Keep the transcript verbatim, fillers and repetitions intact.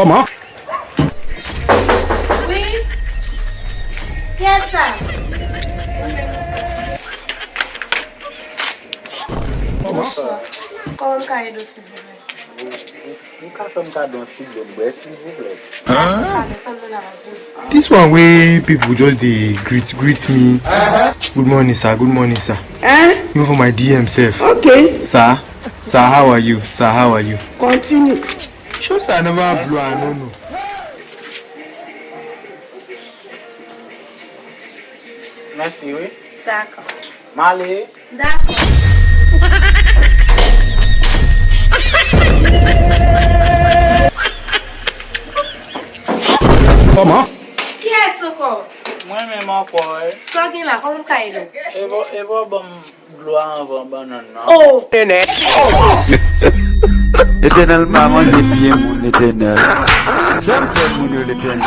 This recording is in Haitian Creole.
Kòman? Wi. Kiyès sa? Bonswa. Kòman m ka ede w, silvouplè? Ou ka fè m kado yon ti dlo m bwè, silvouplè? Dakò, tann mwen la, m ap vini. This one wey people just dey greet greet me. Good morning, sir. Good morning, sir. Hein? Even for my D M sef. Ok. Sir, sir, how are you? Sir, how are you? Continue. Show sir never blow, no, no. Mèsi, wi. Dakò. M ale. Dakò. Kòman? Kiyès ankò? Mwen menm ankò, wi. Sa w gen la, kòman m ka ede w? E bò, e bò, ban m dlo a anvan bannann nan. Oh! Etènèl pa manje pye moun, Letènèl. Sa m fè moun yo, Letènèl?